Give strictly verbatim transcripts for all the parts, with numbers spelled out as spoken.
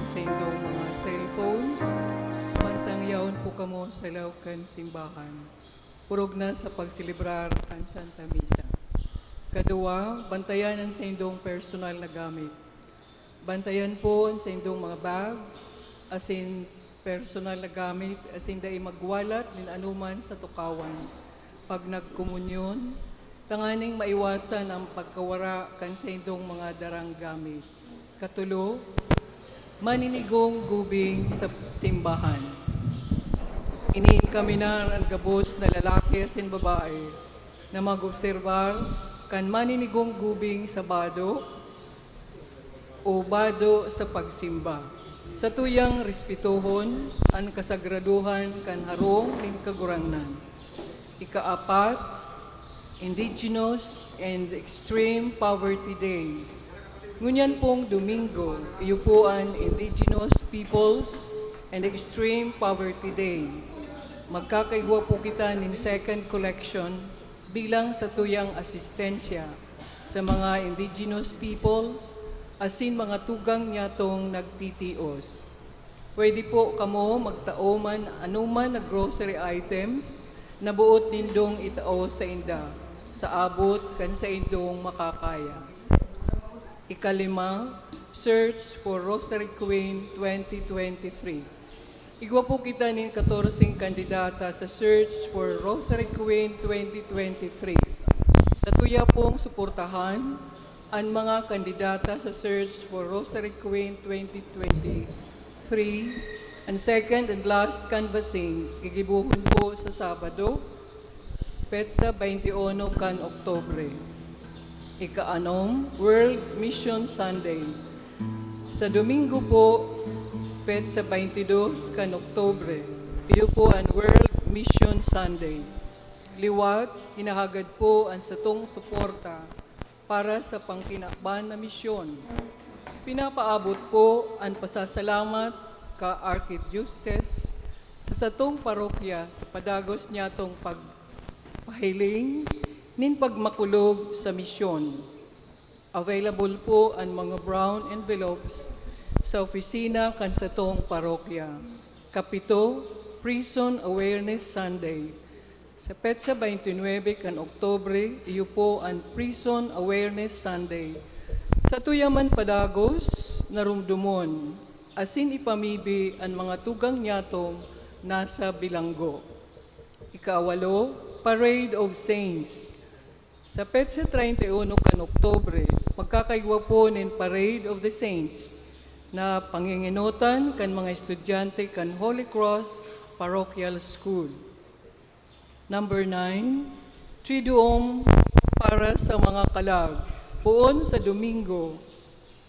sa indong mga cellphones, mantang yaon po kamo sa laog kan simbahan, purog na sa pagselebrar kan Santa Misa. Kadua, bantayan an saindong personal na gamit. Bantayan po an saindong mga bag, asin personal na gamit, asin dai magwalat nin anoman sa tukawan pag nagkomunyon, tanganing maiwasan an pagkawara kan saindong mga darang gamit. Katulo, maninigong gubing sa simbahan. Iniinkaminar an gabos na lalaki asin babae na mag-obserbar kan maninigong gubing sa bado o bado sa pagsimba. Satuyang respetohon an kasagradohan kan harong nin Kagurangnan. Ikaapat, Indigenous and Extreme Poverty Day. Ngunyan pong Domingo, iyo po an Indigenous Peoples and Extreme Poverty Day. Magkakaigwa po kita nin second collection bilang satuyang asistensya sa mga indigenous peoples asin mga tugang nyatong nagtitios. Pwede po kamo magtao man anoman na grocery items na boot nindong itao sainda sa abot kan saindong makakaya. Ikalima, Search for Rosary Queen twenty twenty-three. Igwa po kita nin katorseng kandidata sa Search for Rosary Queen twenty twenty-three. Satuya pong suportahan an mga kandidata sa Search for Rosary Queen twenty twenty-three. An second and last canvassing gigibohon po sa Sabado, petsa twenty-one kan Oktubre. Ikaanom, World Mission Sunday. Sa Domingo po, petsa twenty-two kan Oktubre, iyo po an World Mission Sunday. Liwat, hinahagad po an satong suporta para sa pangkinaban na misyon. Pinapaabot po an pasasalamat ka Archdiocese sa satong parokya sa padagos nyatong pagpahiling nin pagmakulog sa misyon. Available po an mga brown envelopes sa opisina kan satong parokya. Kapito, Prison Awareness Sunday. Sa petsa twenty-nine kan Oktubre, iyo po an Prison Awareness Sunday. Satuya man padagos, narumdomon, asin ipamibi an mga tugang nyatong nasa bilanggo. Ikawalo, Parade of Saints. Sa petsa treinta y uno kan Oktubre, magkakaigwa po nin Parade of the Saints na pangingenotan kan mga estudyante kan Holy Cross Parochial School. Number nine, Triduum para sa mga kalag. Poon sa Domingo,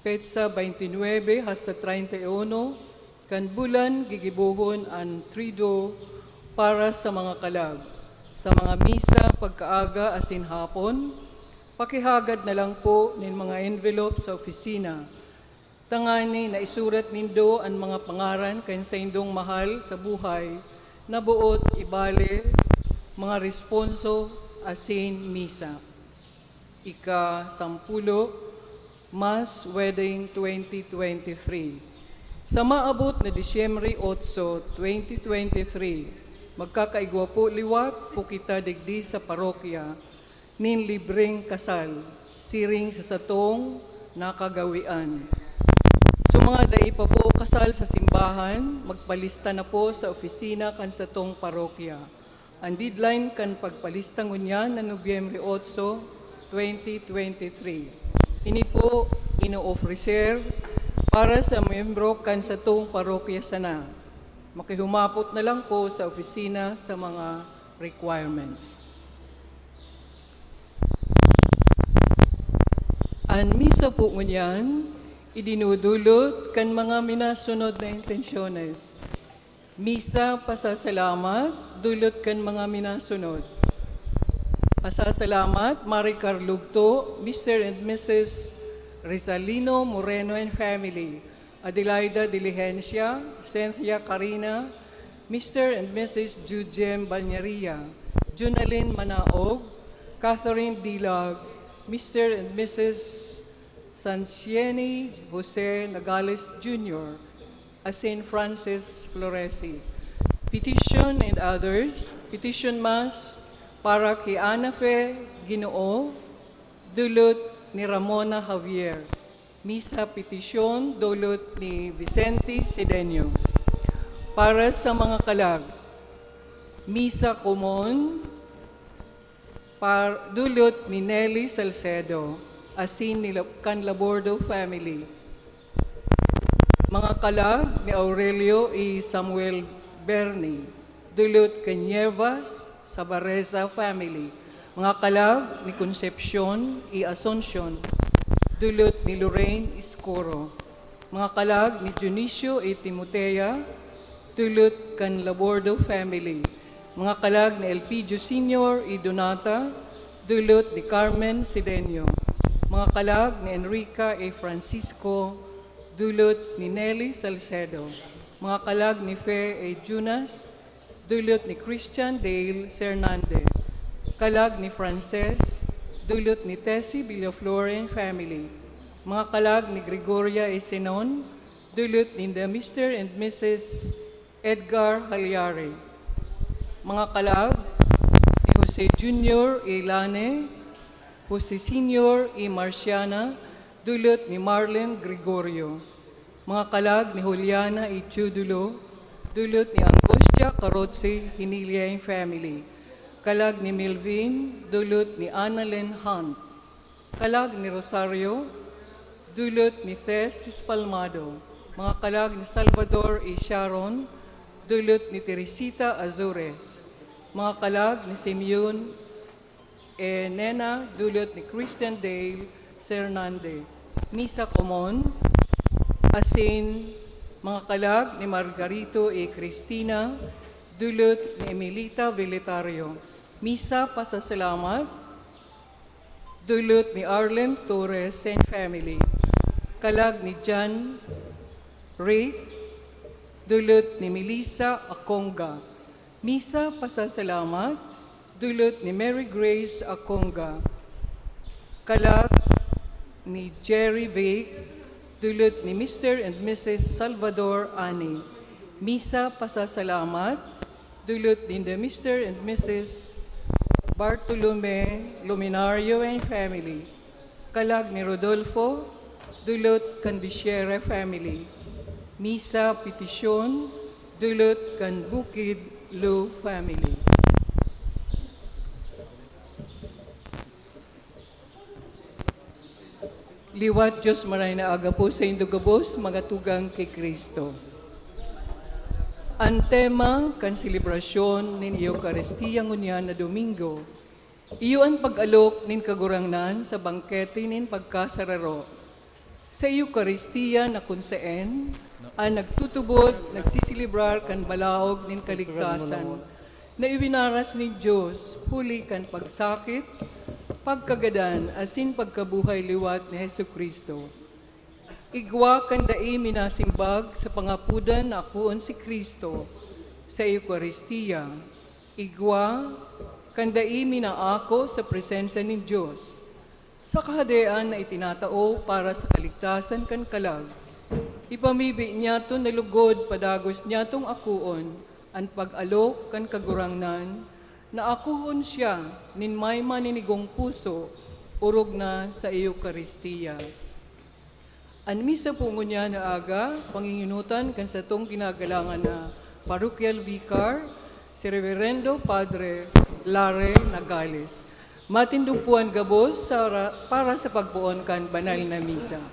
petsa twenty-nine hasta treinta y uno kan bulan, gigibohon an Triduo para sa mga kalag. Sa mga misa pagkaaga asin hapon, pakihagad na lang po nin mga envelope sa opisina, tangani na isurat nindo an mga pangaran kan saindong mahal sa buhay na boot ibale, mga responso asin misa. Ika-sampulo, Mass Wedding twenty twenty-three. Sa maabot na Disyembre otso, twenty twenty-three, magkakaigwa po liwat po kita digdi sa parokya nin libreng kasal, siring sa satong nakagawian. Sa mga dai pa po kasal sa simbahan, magpalista na po sa opisina kan satong parokya. An deadline kan pagpalista ngunyan na Nobyembre otso, twenty twenty-three. Ini po ino-ofrecer para sa miyembro kan satong parokya sana. Makihumapot na lang po sa opisina sa mga requirements. An misa po ngunyan, idinudulot kan mga minasunod na intensyones. Misa pasasalamat, dulot kan mga minasunod. Pasasalamat, Mari Carlugto, Mister and Missus Rizalino Moreno and family, Adelaida Diligencia, Cynthia Carina, Mister and Missus Jujem Bañeria, Junalyn Manaog, Catherine Dilag, Mister and Missus Sanchieni Jose Nagales Junior, asin Francis Floresi. Petition and others. Petition Mass para ki Ana Fe Ginoo, dulot ni Ramona Javier. Misa petisyon, dulot ni Vicente Sidenio. Para sa mga kalag, Misa komon, par-, dulot ni Nelly Salcedo, asin ni Lab-, kan Labordo family. Mga kalag ni Aurelio y Samuel Berni, dulot kan Nievas Sabareza family. Mga kalag ni Concepcion y Asuncion, dulot ni Lorraine Escuro. Mga kalag ni Dionisio y Timotea, dulot kan Labordo family. Mga kalag ni Elpidio Senior y Donata, dulot ni Carmen Sidenio. Mga kalag ni Enrica y Francisco, dulot ni Nelly Salcedo. Mga kalag ni Fe y Jonas, dulot ni Christian Dale Sernande. Kalag ni Frances, dulot ni Tessie Villaflor and family. Mga kalag ni Gregoria y Zenon, dulot ninda Mister and Missus Edgar Halyari. Mga kalag ni Jose Junior y Lane, Jose Senior y Marciana, dulot ni Marlene Gregorio. Mga kalag ni Juliana y Chudulo, dulot ni Angustia Carozzi Hinilia and family. Kalag ni Melvin, dulot ni Annalyn Hunt. Kalag ni Rosario, dulot ni Thes Espalmado. Mga kalag ni Salvador y Sharon, dulot ni Teresita Azores. Mga kalag ni Simeon, eh, Nena, dulot ni Christian Dale Sernande. Misa komon, asin mga kalag ni Margarito y Christina, dulot ni Emilita Veletario. Misa pasasalamat, dulot ni Arlen Torres and family. Kalag ni John Rick, dulot ni Melissa Aconga. Misa pasasalamat, dulot ni Mary Grace Aconga. Kalag ni Jerry Vic, dulot ni Mister and Missus Salvador Ani. Misa pasasalamat, dulot ninda Mister and Missus Bartolome Luminario and family. Kalag ni Rodolfo, dulot kan Bisiera family. Misa petisyon, dulot kan Bukid Lu family. Liwat Dios, maray na aga po saindo gabos, mga tugang ki Cristo. An tema kan selebrasyon nin Eukaristia ngunyan na Domingo, iyo an pag-alok nin Kagurangnan sa bangkete nin pagkasararo. Sa Eukaristia na kun saen an nagtutubod, nagsiselebrar kan balaog nin kaligtasan na iwinaras nin Dios huli kan pagsakit, pagkagadan, asin pagkabuhay liwat ni Jesu-Cristo. Igwa kan dai minasimbag sa pangapodan na akoon si Cristo sa Eukaristia. Igwa kan dai minaako sa presensya nin Dios, sa Kahadean na itinatao para sa kaligtasan kan kalag. Ipamibi niyato na lugod padagos niyatong akoon an pag-alok kan Kagurangnan na akoon siya nin may maninigong puso, orog na sa Eukaristia. An misa po ngunyan na aga, panginginutan kan satong ginagalangan na Parochial Vicar, si Reverendo Padre Larry Nagales. Matindog po an gabos sa ra-, para sa pagpoon kan banal na misa.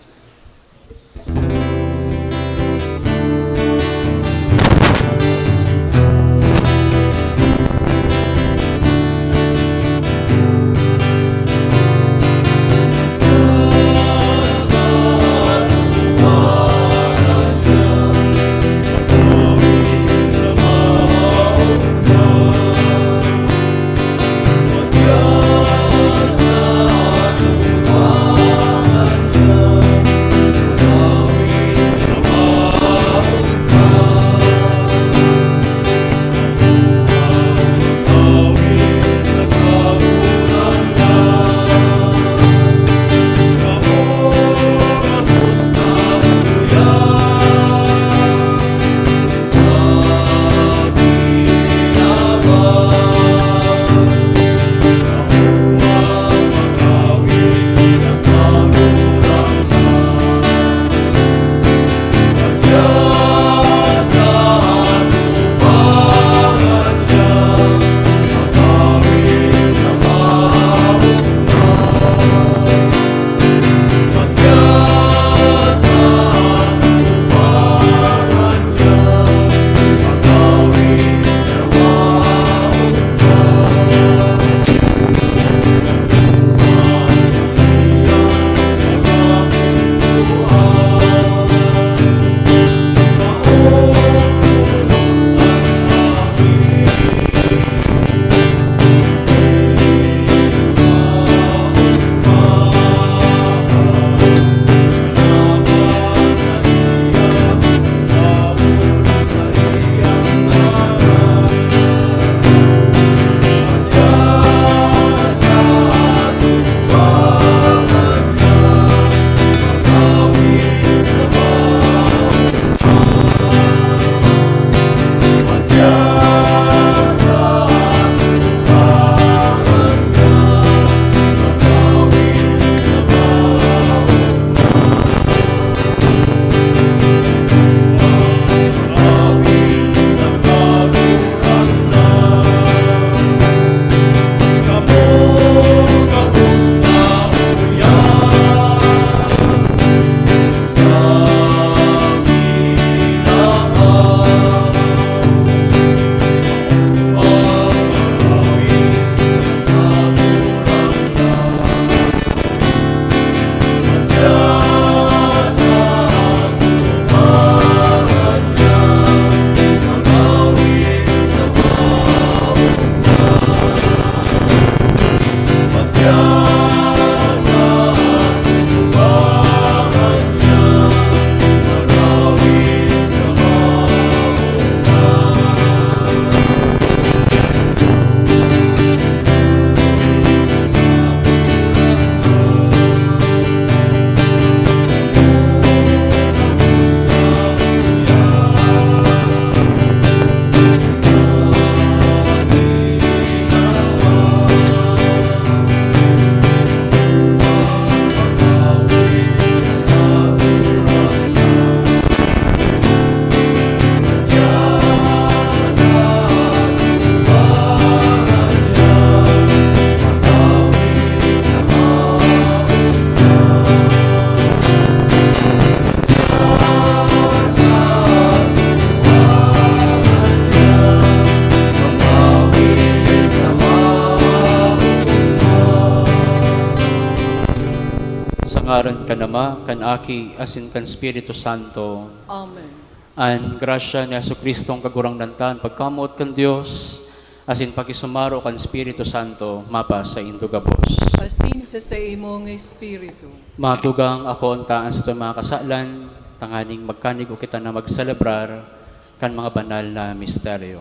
Ngaran kan Ama, kan Aki, asin kan Espiritu Santo. Amen. An grasya ni Jesu-Cristong Kagurangnan ta, an pagkamoot kan Dios, asin pakisumaro kan Espiritu Santo, mapasaindo gabos. Asin sa saimong espiritu. Mga tugang, akoon ta an satong mga kasalan, tanganing magkanigo kita na magselebrar kan mga banal na misteryo.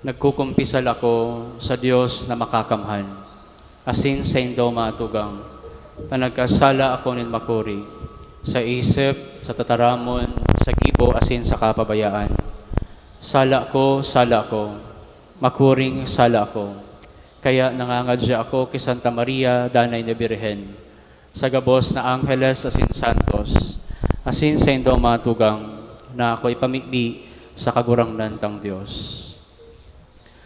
Nagkukumpisal ako sa Dios na Makakamhan, asin saindo, mga tugang, ta nagkasala ako nin makuri, sa isip, sa tataramon, sa gibo, asin sa kapabayaan. Sala ko, sala ko, makuring sala ko. Kaya nangangadya ako ki Santa Maria, Danay na Birhen, sa gabos na angheles asin santos, asin saindo, mga tugang, na ako ipamibi sa Kagurangnan tang Dios.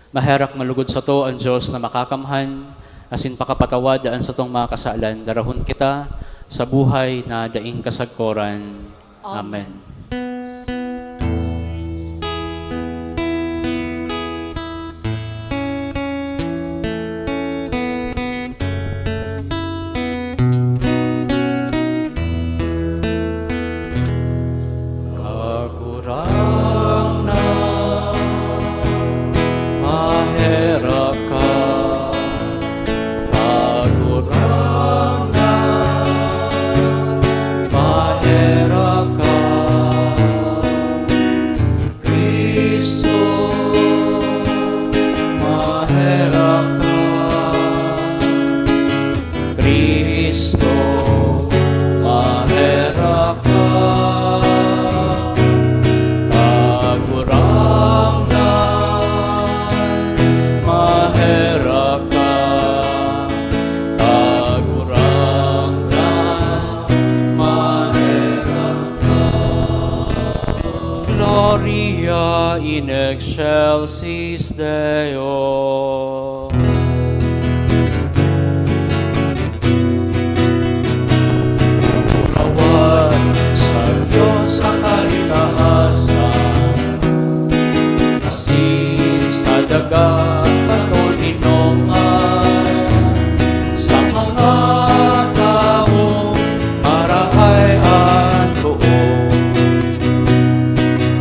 Maherak man lugod sato an Dios na Makakamhan, asin pakapatawad an satong mga kasalan, darahon kita sa buhay na daing kasagkoran. Amen. Kagurangnan, maherak ka. Kagurangnan, maherak ka. Cristo, maherak ka. Cristo, maherak ka. Kagurangnan, maherak ka. Kagurangnan, maherak ka. Gloria in excelsis Deo. Kawan sa Dios sa kahitaasan, asin sa daga panoninongan, sa mga tawo marahay an loob.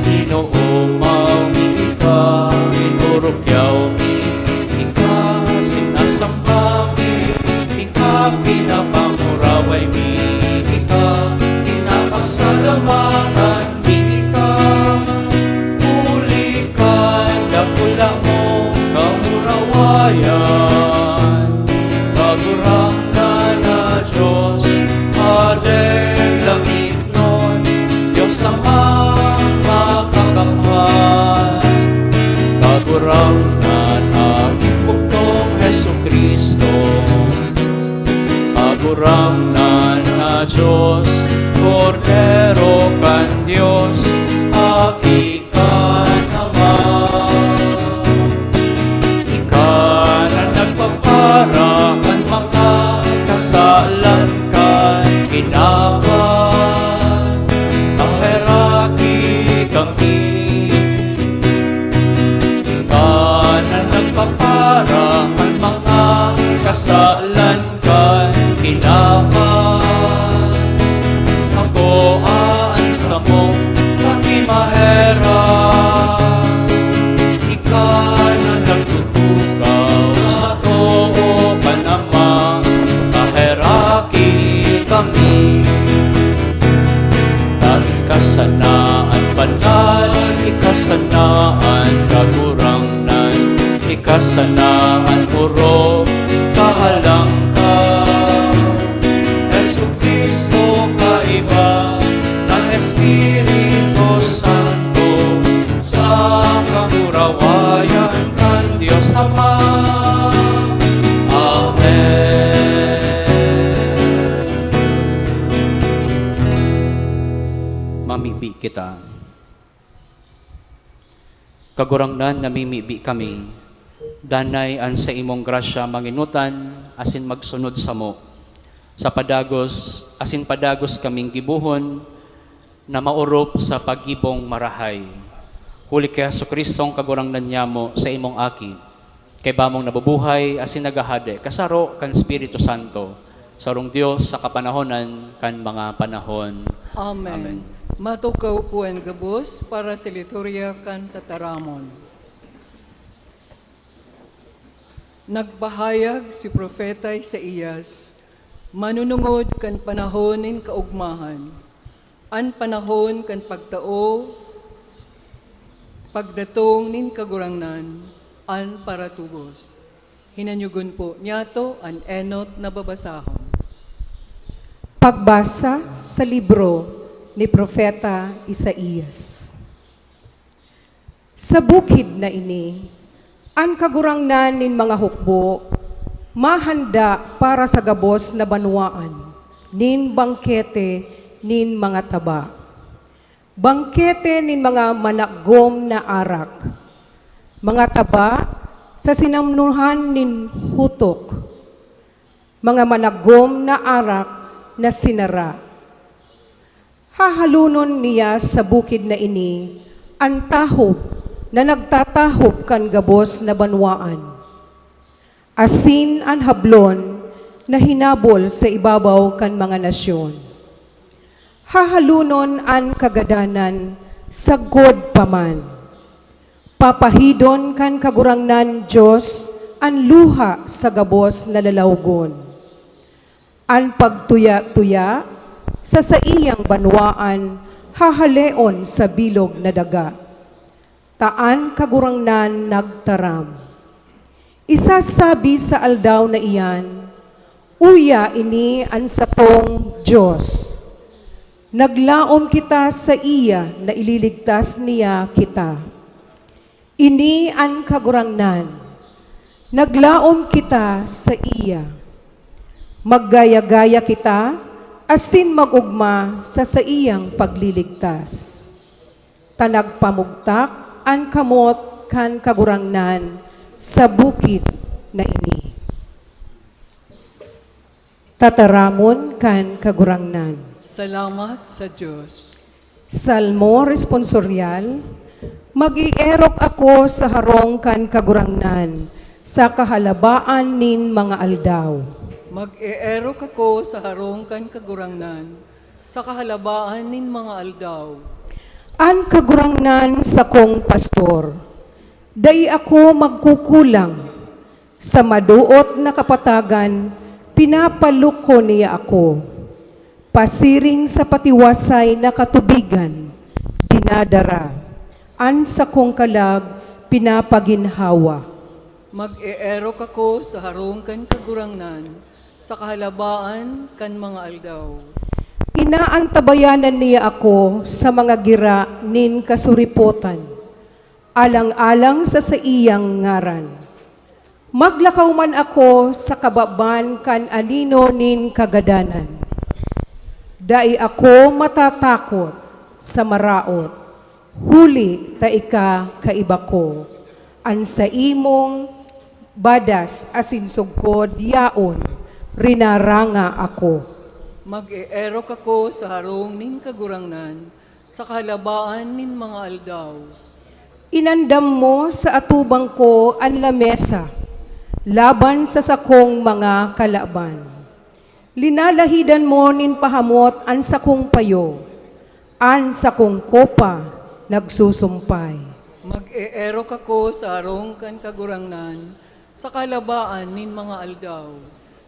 Ginoo, mawi ika, inurukyaw mi ika, sinasamba mi ika, pinapanguraway mi ika, pinapasalamatan mi ika. Huli kan dakula mong kamurawayan, Kagurangnan na Dios, Hadeng langit, Dios Ama makakamhan, Kagurangnan na Aki, bugtong Jesu-Cristo, Kagurangnan na Dios, Kordero kan Dios, Aki kan Ama. Ika na nagpapara kan mga kasalan kan kinaban, paheraki kami. Ika na nagpapara kan mga kasalan kan kinaban, akoa an samong pakimaherak. Ika na nagtutukaw sa too kan Ama, paheraki kami. Ta ika sana an banal, ika sana an Kagurangnan, ika sana an orog, kahalangkaw. Jesu-Cristo, kaiba kan Espiritu Santo, sa kamurawayan kan Dios Ama. Amen. Mamibi kita. Kagurangnan, namimibi kami, danay an saimong grasya mangenotan asin magsunod samo, sa padagos asin padagos kaming gibohon na maorop sa paggibong marahay. Huli ki Jesu-Cristong Kagurangnan nyamo, saimong Aki, Kaiba mong nabubuhay asin naghahade, kasaro kan Espiritu Santo, sarong Dios sa kapanahonan kan mga panahon. Amen. Amen. Matukaw po an gabos para sa liturya kan tataramon. Nagpahayag si Propeta Isaias, manunungod kan panahon nin kaogmahan, an panahon kan pagtao, pagdatong nin Kagurangnan, an paratubos. Hinanyugon po niyato an enot na babasahon. Pagbasa sa libro ni Propeta Isaias. Sa bukid na ini, an Kagurangnan nin mga hukbo mahanda para sa gabos na banwaan nin bangkete nin mga taba, bangkete nin mga managom na arak, mga taba sa sinamnohan nin hutok, mga managom na arak na sinara. Hahalonon niya sa bukid na ini an tahob na nagtatahob kan gabos na banwaan, asin an hablon na hinabol sa ibabaw kan mga nasyon. Hahalonon an kagadanan sagkod pa man. Papahidon kan Kagurangnan Dios an luha sa gabos na lalawgon. An pagtuya-tuya sa saiyang banwaan hahaleon sa bilog na daga, ta an Kagurangnan nagtaram. Isasabi sa aldaw na iyan, "Uya, ini an satong Dios. Naglaom kita saiya na ililigtas niya kita." Ini an Kagurangnan, naglaom kita saiya. Maggaya-gaya kita asin mag-ogma sa saiyang pagliligtas, ta nagpamugtak an kamot kan Kagurangnan sa bukid na ini. Tataramon kan Kagurangnan. Salamat sa Dios. Salmo Responsorial. Mag-eerok ako sa harong kan Kagurangnan sa kahalabaan nin mga aldaw. Mag-eerok ako sa harong kan Kagurangnan sa kahalabaan nin mga aldaw. An Kagurangnan sakong pastor, dai ako magkukulang. Sa madoot na kapatagan, pinapalukon niya ako. Pasiring sa patiwasay na katubigan, dinadara. An sakong kalag, pinapaginhawa. Mag-eerok ako sa harong kan Kagurangnan, sa kahalabaan kan mga aldaw. Inaantabayanan niya ako sa mga gira nin kasuripotan, alang-alang sa saiyang ngaran. Maglakaw man ako sa kababan kan anino nin kagadanan, dai ako matatakot sa maraot, huli ta ika kaiba ko. An saimong badas asin sugkod yaon rinaranga ako. Mag-eerok ako sa harong nin Kagurangnan, sa kahalabaan nin mga aldaw. Inandam mo sa atubang ko an lamesa laban sa sakong mga kalaban. Linalahidan mo nin pahamot an sakong payo, an sakong kopa nagsusumpay. Mag-eerok ako sa harong kan Kagurangnan, sa kahalabaan nin mga aldaw.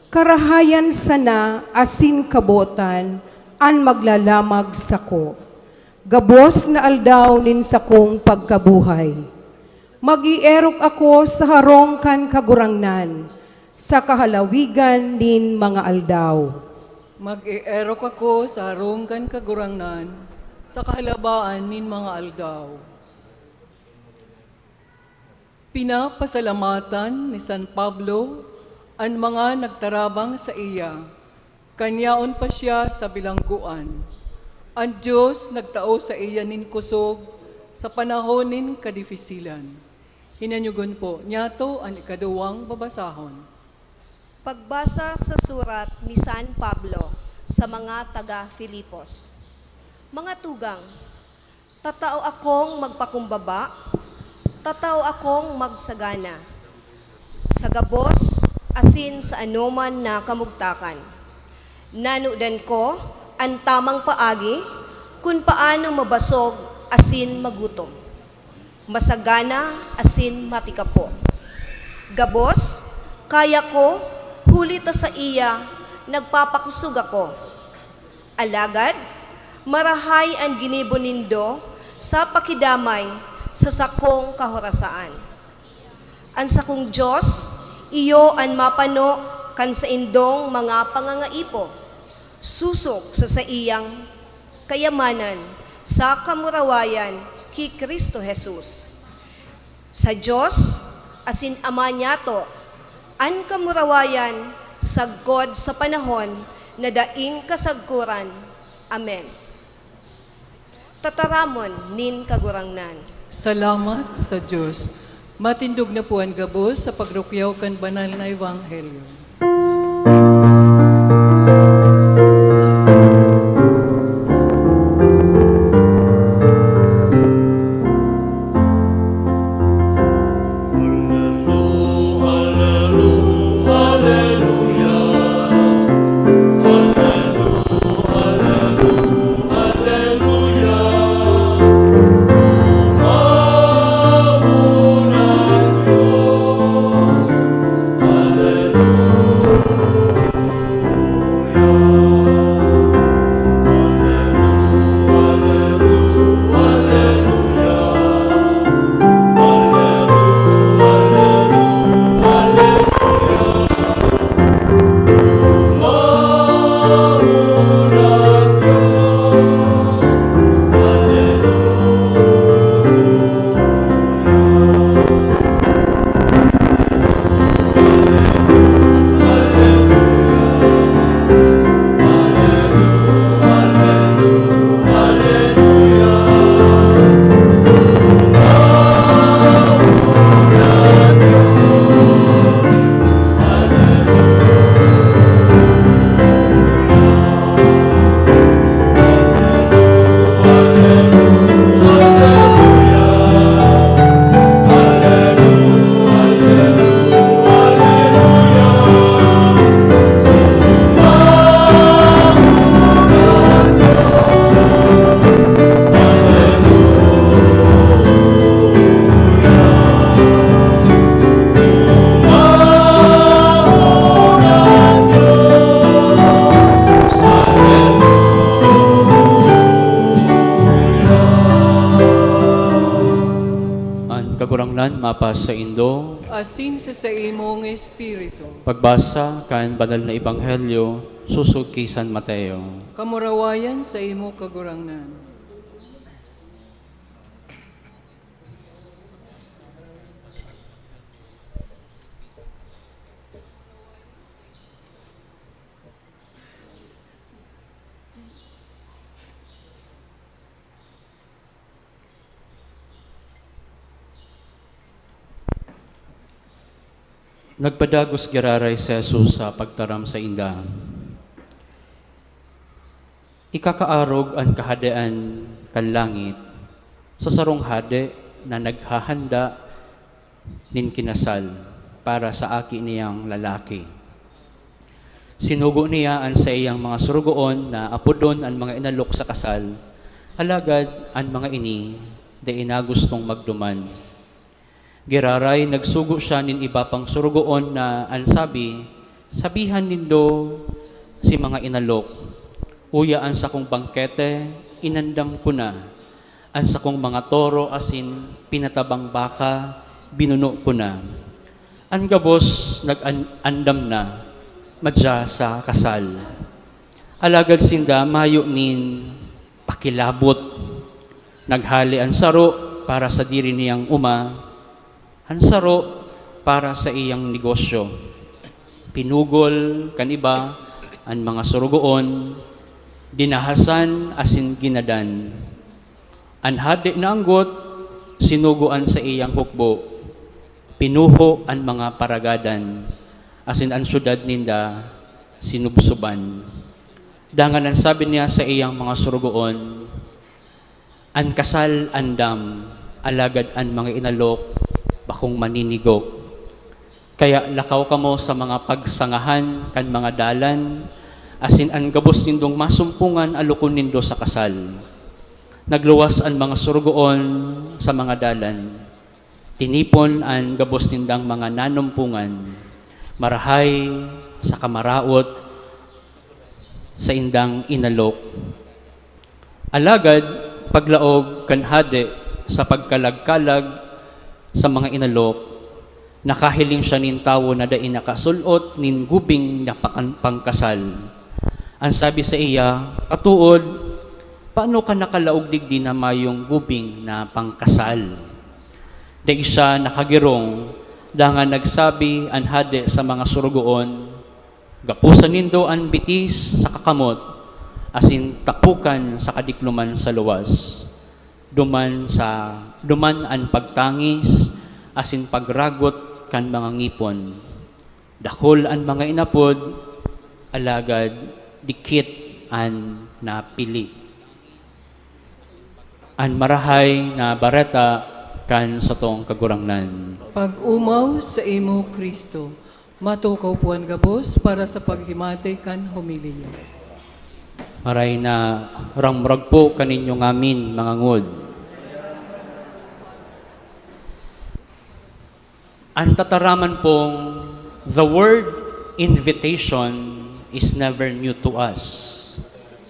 Karahayan sana asin kabotan an maglalamag sako, gabos na aldaw nin sakong pagkabuhay. Mag-eerok ako sa harong kan Kagurangnan, sa kahalawigan nin mga aldaw. Mag-eerok ako sa harong kan Kagurangnan, sa kahalabaan nin mga aldaw. Pinapasalamatan ni San Pablo an mga nagtarabang saiya, kan yaon pa siya sa bilanggoan. An Dios nagtao saiya nin kosog sa panahon nin kadifisilan. Hinanyugon po niyato an ikaduwang babasahon. Pagbasa sa surat ni San Pablo sa mga taga Filipos. Mga tugang, tatao akong magpakumbaba, tatao akong magsagana. sa gabos asin sa anoman na kamugtakan. Nanudan ko an tamang paagi kun paano mabasog asin magutom, masagana asin matikapo. Gabos, kaya ko, huli ta saiya nagpapakosog ako. Alagad, marahay an ginibo nindo sa pakidamay sa sakong kahorasaan. An sakong Dios, iyo an mapano kan saindong mga pangangaipo, sosog sa saiyang kayamanan sa kamurawayan ki Cristo Jesus. Sa Dios asin Ama niyato an kamurawayan sagkod sa panahon na daing kasagkoran. Amen. Tataramon nin Kagurangnan. Salamat sa Dios. Matindog na po an gabos sa pagrukyaw kan banal na ebanghelyo. An Kagurangnan mapasaindo. Asin sa saimong espiritu. Pagbasa kan Banal na Ebanghelyo sosog ki San Mateo. Kamurawayan saimo, Kagurangnan. Nagpadagos giraray si Jesus sa pagtaram sainda, "Ikakaarog an Kahadean kan langit sa sarong hade na naghahanda nin kinasal para sa aki niyang lalaki. Sinugo niya an saiyang mga sorogoon na apodon an mga inalok sa kasal, alagad an mga ini dai na gustong magduman. Giraray nagsugo siya nin iba pang sorogoon na an sabi, 'Sabihan nindo si mga inalok, "Uya an sakong bangkete, inandam ko na. An sakong mga toro asin pinatabang baka, binuno ko na. An gabos nag-an-, andam na, madya sa kasal." Alagad sinda mayo nin pakilabot. Naghale an saro para sadiri niyang oma, an saro para sa iyang negosyo. Pinugol kan iba an mga sorogoon, dinahasan asin ginadan. An hade na anggot sinugo an saiyang hukbo, pinuho an mga paragadan, asin an syudad ninda sinubsoban. Dangan an sabi niya sa iyang mga sorogoon, "An kasal andam, alagad an mga inalok bakong maninigok. Kaya lakaw kamo sa mga pagsangahan kan mga dalan, asin an gabos nindong masumpongan alokon nindo sa kasal. Nagluwas an mga sorogoon sa mga dalan. Tinipon an gabos nindang mga nanumpongan, marahay saka maraot saindang inalok. Alagad paglaog kan hade sa pagkalag-kalag sa mga inalok, nakahiling siya nin tawo na dai nakasul-ot nin gubing na pakan-, pangkasal. An sabi saiya, "Katood, paano ka nakalaog digdi na mayong gubing na pangkasal?" Dai siya nakagirong, dangan nagsabi an hade sa mga sorogoon, "Gaposan nindo an bitis sa kakamot, asin tapokan sa kadikloman sa luwas. Duman sa, duman an pagtangis asin pagragot kan mga ngipon. Dakul an mga inapod, alagad dikit an napili." An Marahay na Bareta kan satong Kagurangnan. Pag-omaw sa imo, Cristo. Matukaw po an gabos para sa paghimati kan homilya. Maray na ramrag po kaninyo ngamin, mga ngod. An tataraman pong the word invitation is never new to us.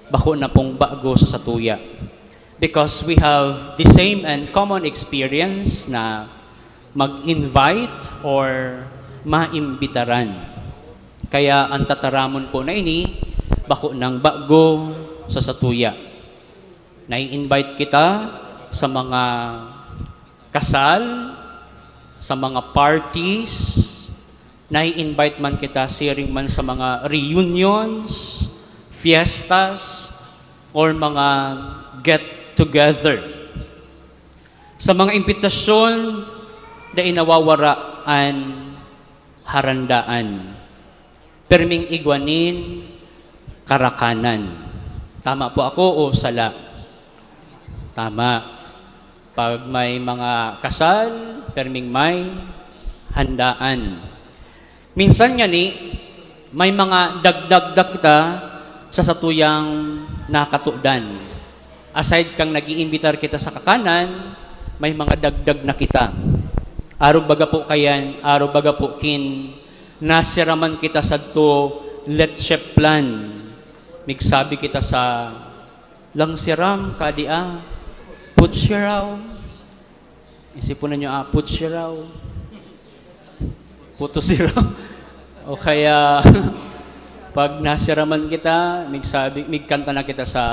Bako na pong bago sa satuya. Because we have the same and common experience na mag-invite or maimbitaran. Kaya ang tataramon po na ini, bako nang bago sa satuya. Nai-invite kita sa mga kasal, sa mga parties, nai-invite man kita siring man sa mga reunions, fiestas, or mga get-together. Sa mga imbitasyon, dai nawawara an harandaan. Pirming igwa nin karakanan. Tama po ako o sala? Tama. Pag may mga kasal, pirming may handaan. Minsan ngani, may mga dagdag na kita sa satuyang nakatodan. Aside kan nag-iimbitar kita sa kakanan, may mga dagdag na kita. Arog baga po kayan, arog baga po kin nasiraman kita sadto leche flan. Migsabi kita sa lang siram, kadi, ah, putsiraw. Isipunan nyo, ah, putsiraw. Puto siraw. O kaya, pag nasiraman kita, migsabi, migkanta na kita sa,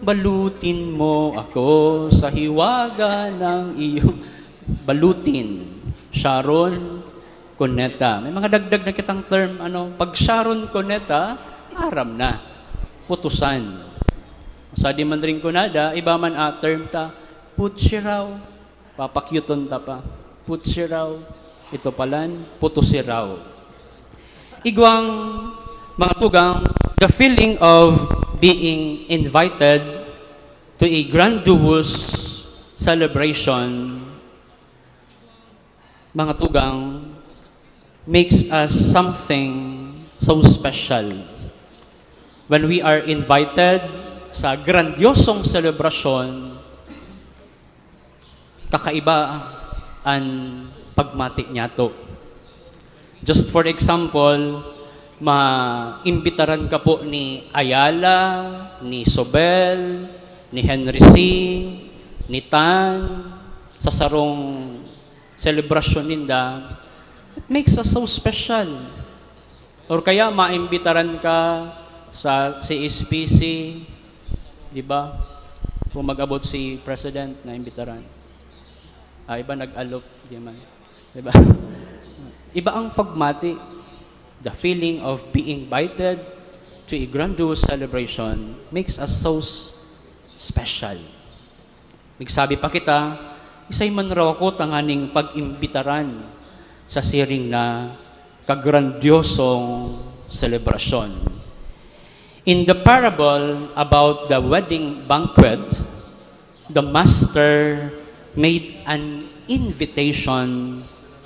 "Balutin mo ako sa hiwaga ng iyong," balutin. Sharon Cuneta. May mga dagdag na kitang term, ano, pag Sharon Cuneta, aram na. Putusan. Sa di man rin kunada, iba man a term ta, putsiraw. Papakyuton ta pa. Putsiraw. Ito palan, putusiraw. Igwang mga tugang, the feeling of being invited to a grandiose celebration, mga tugang, makes us something so special. When we are invited sa grandiosong selebrasyon, kakaiba an pagmati niyato. Just for example, maimbitaran ka po ni Ayala, ni Sobel, ni Henry C, ni Tan, sa sarong selebrasyon ninda, it makes us so special. Or kaya maimbitaran ka sa C S P C, di ba? Kung mag-abot si President na imbitaran. Ah, iba nag-alok, di man. Di ba? Iba ang pagmati. The feeling of being invited to a grandiose celebration makes us so s-, special. Migsabi pa kita, isay man raw ako tanganing pag-imbitaran sa siring na kagrandyosong selebrasyon. In the parable about the wedding banquet, the master made an invitation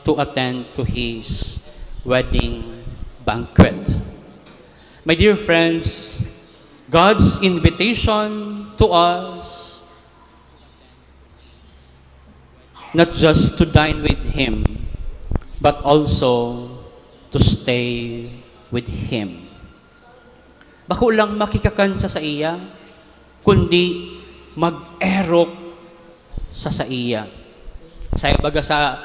to attend to his wedding banquet. My dear friends, God's invitation to us, not just to dine with Him, but also to stay with Him. Bako lang makikakan sa saiya, kundi mag-erok sa saiya. Sa baga sa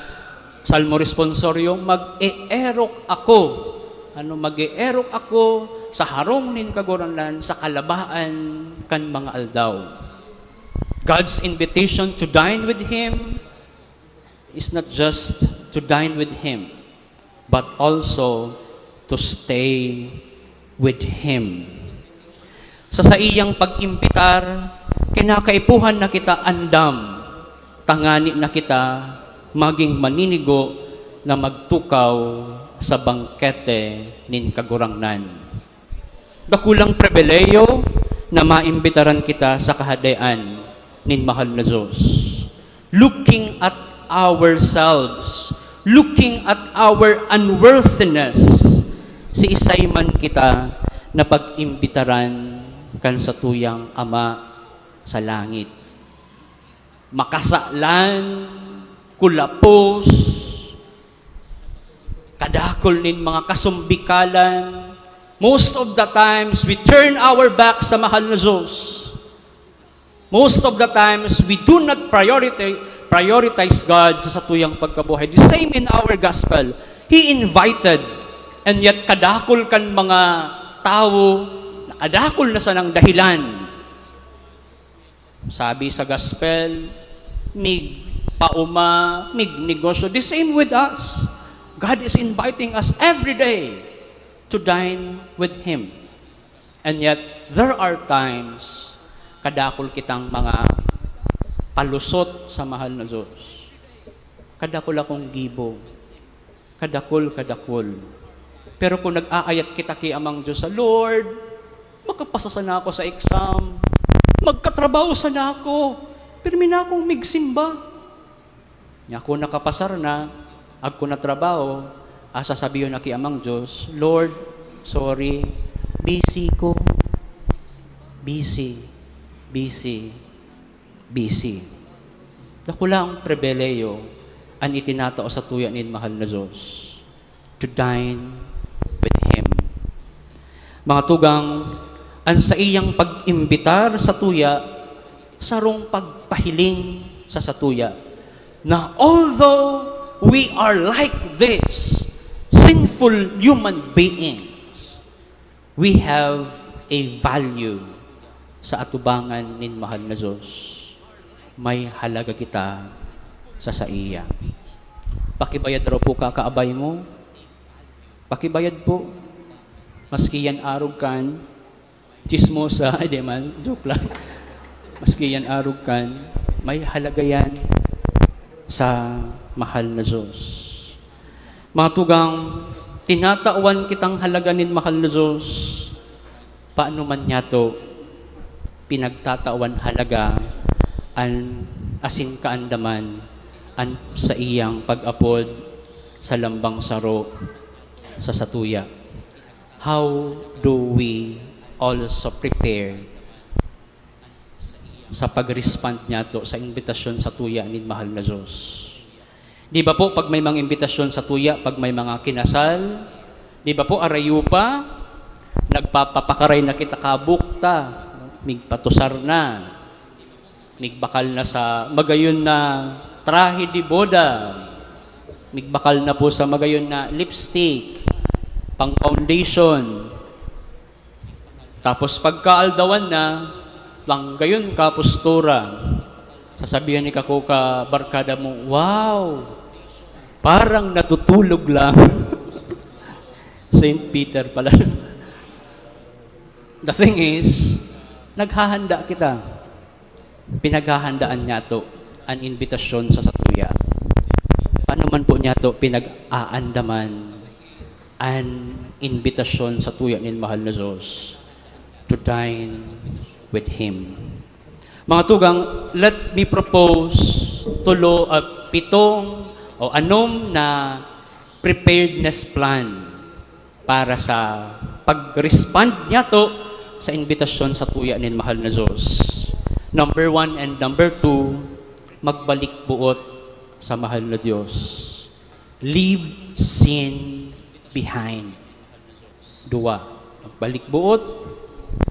Salmo Responsorium, "Mag-eerok ako." Ano, "Mag-eerok ako sa harong nin Kagurangnan sa kalabaan kan mga aldaw." God's invitation to dine with Him is not just to dine with Him, but also to stay with Him. Sa saiyang pag-imbitar, kinakaipuhan na kita andam, tangani na kita maging maninigo na magtukaw sa bangkete nin Kagurangnan. Dakulang pribilehiyo na maimbitaran kita sa Kahadean nin mahal na Dios. Looking at ourselves, looking at our unworthiness, siisay man kita na pag-imbitaran kan satuyang Ama sa langit. Makasalan, kulapos, kadakul nin mga kasumbikalan. Most of the times, we turn our back sa mahal na Dios. Most of the times, we do not prioritize, prioritize God sa satuyang pagkabuhay. The same in our gospel. He invited, and yet kadakul kan mga tawo, nakadakul na sanang dahilan. Sabi sa gospel, mig pauma, mig negosyo. The same with us. God is inviting us every day to dine with Him. And yet, there are times, kadakul kitang mga palusot sa mahal na Dios. Kadakul akong gibo. Kadakul, kadakul. Pero kung nag-aayat kita ki Amang Dios sa, "Lord, makapasa sana ako sa exam. Magkatrabaho sana ako. Pirmi na akong migsimba." Nya, kung nakapasar na, agko na trabaho, asa sabihon na ki Amang Dios, "Lord, sorry, busy ko. Busy, busy, busy." Dakula ang pribilehiyo an itinatao sa tuya nin mahal na Dios, to dine with Him. Mga tugang, an saiyang pag-imbitar sa tuya, sarong pagpahiling sa satuya na although we are like this sinful human beings, we have a value sa atubangan nin mahal na Dios. May halaga kita sa saiya. Pakibayad raw po kakaabay mo. Pakibayad po. Maski yan arog kan, chismosa, ay di man, joke lang. Maski yan arog kan, may halaga yan sa mahal na Dios. Mga tugang, tinatawan kitang halaga nin mahal na Dios. Paano man niyato pinagtatawan halaga an asin kaandaman an saiyang pag-apod sa lambang saro sa satuya? How do we also prepare sa pag-respond niyato sa imbitasyon sa tuya nin mahal na Dios? Di ba po, pag may mga imbitasyon sa tuya, pag may mga kinasal, di ba po, arayo pa, nagpapapakaray na kita kabukta, migpatusar na, migbakal na sa magayon na trahe de boda, migbakal na po sa magayon na lipstick, pang foundation, tapos pagkaaldawan na, langgayon ka postura. Sasabihan ni kako ka barkada mo, "Wow! Parang natutulog lang." Saint Peter pala. The thing is, naghahanda kita. Pinaghahandaan niyato an imbitasyon sa satuya. Paano man po niyato pinag-aandaman an imbitasyon sa tuya nin mahal na Dios to dine with Him. Mga tugang, let me propose tulo at pitong O anom na preparedness plan para sa pag-respond niyato sa imbitasyon satuya nin mahal na Dios. Number one and number two, magbalik buot sa mahal na Dios. Leave sin behind. Duwa, magbalik buot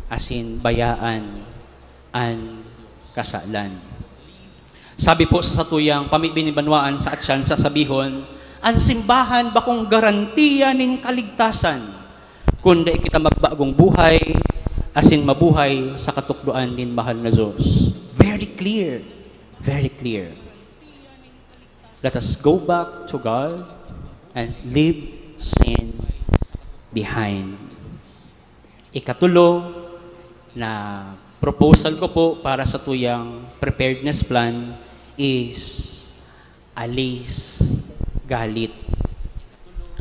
asin bayaan an kasalan. Sabi po sa satuyang pamibi nin banwaan sa Atienza, sabihon, "An simbahan bakong garantiya nin kaligtasan, kun dai kita magbagong buhay asin mabuhay sa katukdoan nin mahal na Dios." Very clear. Very clear. Let us go back to God and leave sin behind. Ikatulo na proposal ko po para satuyang preparedness plan is alis galit.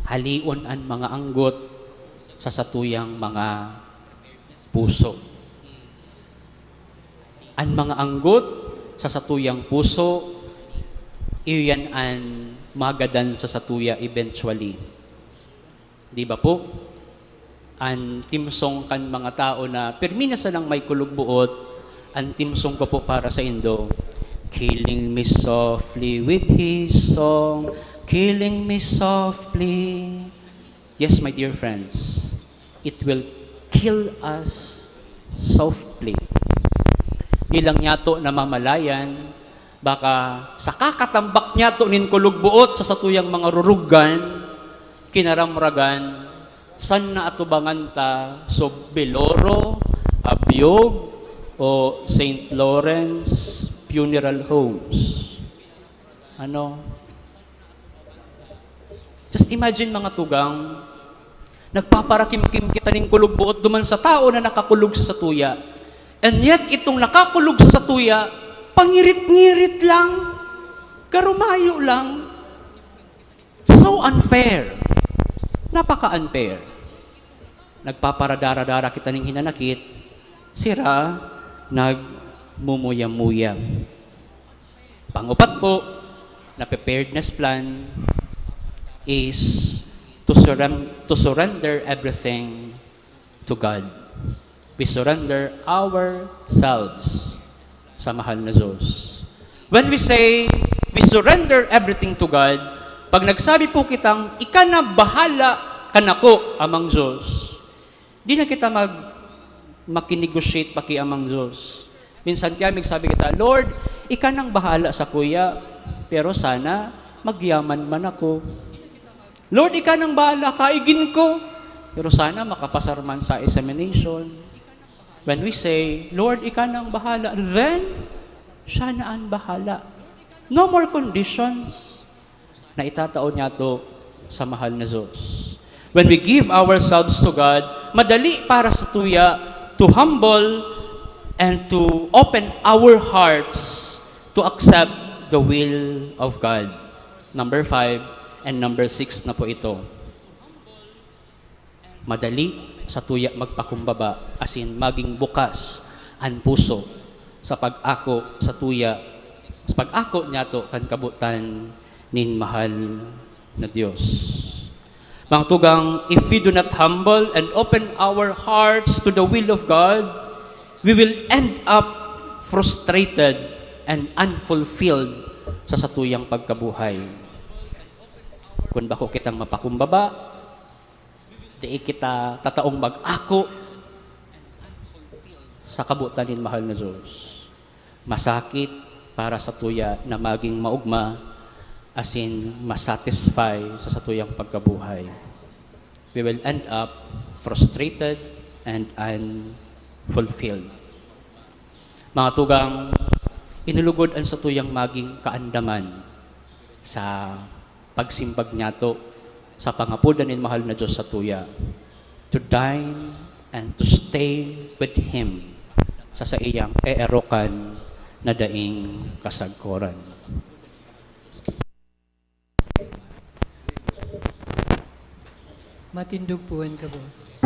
Halion an mga anggot sa satuyang mga puso. An mga anggot sa satuyang puso, iyo yan an magadan sa satuya eventually. Di ba po? An timsong kan mga tao na pirmi na sanang may kulog buot, an timsong ko po para saindo, "Killing me softly with his song, killing me softly." Yes, my dear friends, it will kill us softly. Di lang niyato namamalayan, baka sa kakatambak niyato nin kulog buot sa satuyang mga rurugan, kinaramragan, san naatubangan ta, so Beloro, Abiog, o Saint Lawrence Funeral Homes. Ano? Just imagine, mga tugang, nagpaparakimkim kita nin kulog buot duman sa tao na nakakulog sa satuya. And yet, itong nakakulog sa satuya, pangirit-ngirit lang, garumayo lang. So unfair. Napaka-unfair. Nagpaparadara-dara kita ning hinanakit, sira nagmumuya-muya. Pangupat po na preparedness plan is to surrem-, to surrender everything to God. We surrender ourselves sa mahal na Diyos. When we say, "We surrender everything to God," pag nagsabi po kitang, "Ika na bahala kanako, Amang Diyos," di na kita mag-, makinegotiate pa ki Amang Diyos. Minsan kaya magsabi kita, "Lord, ika nang bahala sakuya, pero sana magyaman man ako. Lord, ika nang bahala, kaigin ko, pero sana makapasar man sa examination." When we say, "Lord, ika nang bahala," then siya na an bahala. No more conditions na itatao niyato sa mahal na Diyos. When we give ourselves to God, madali para satuya to humble and to open our hearts to accept the will of God. Number five and number six na po ito. Madali satuya magpakumbaba, asin magin bukas an puso sa pag-ako satuya, sa pag-ako niyato kan kabotan nin mahal na Dios. Mga tugang, if we do not humble and open our hearts to the will of God, we will end up frustrated and unfulfilled sa satuyang pagkabuhay. Kun bako kitang mapakumbaba, dai kita tataong mag-ako sa kabotan nin mahal na Diyos. Masakit para satuya na magin maogma asin masatisfy sa satuyang pagkabuhay. We will end up frustrated and unfulfilled. Mga tugang, inulugod an satuyang magin kaandaman sa pagsimbag niyato sa pangapodan nin mahal na Diyos satuya, to dine and to stay with Him sa saiyang eerokan na daing kasagkoran. Matindog po an gabos.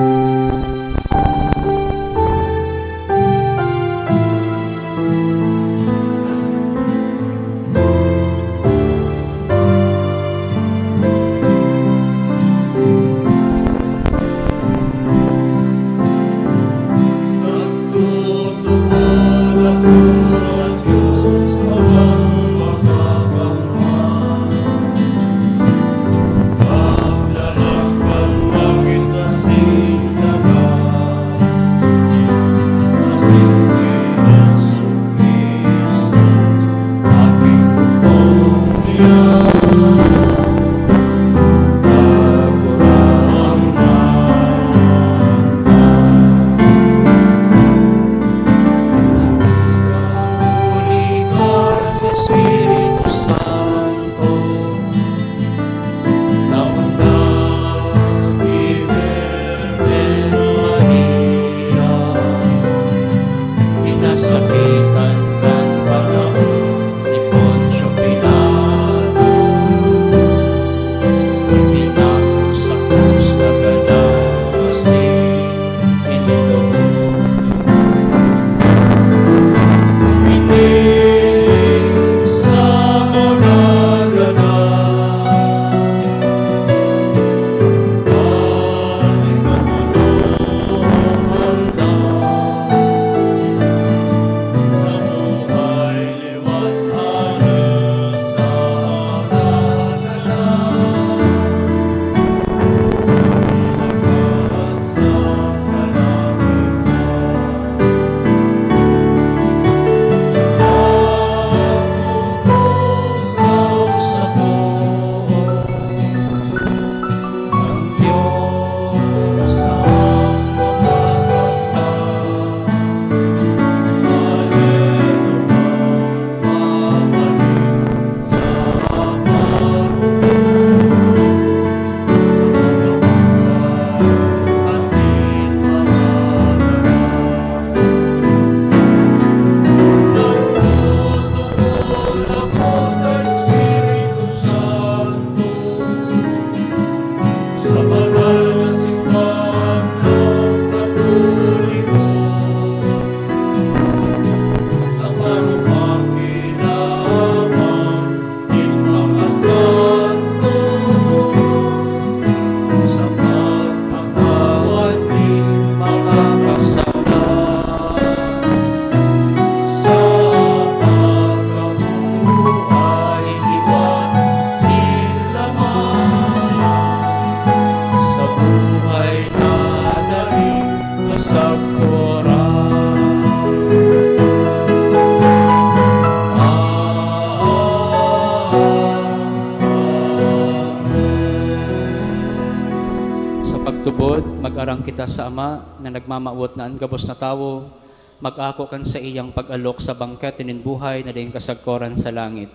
Pagtubod, mag-arang kita sa Ama na nagmamawot na an gabos na tawo mag-ako kan saiyang pag-alok sa bangkete nin buhay na daing kasagkoran sa langit.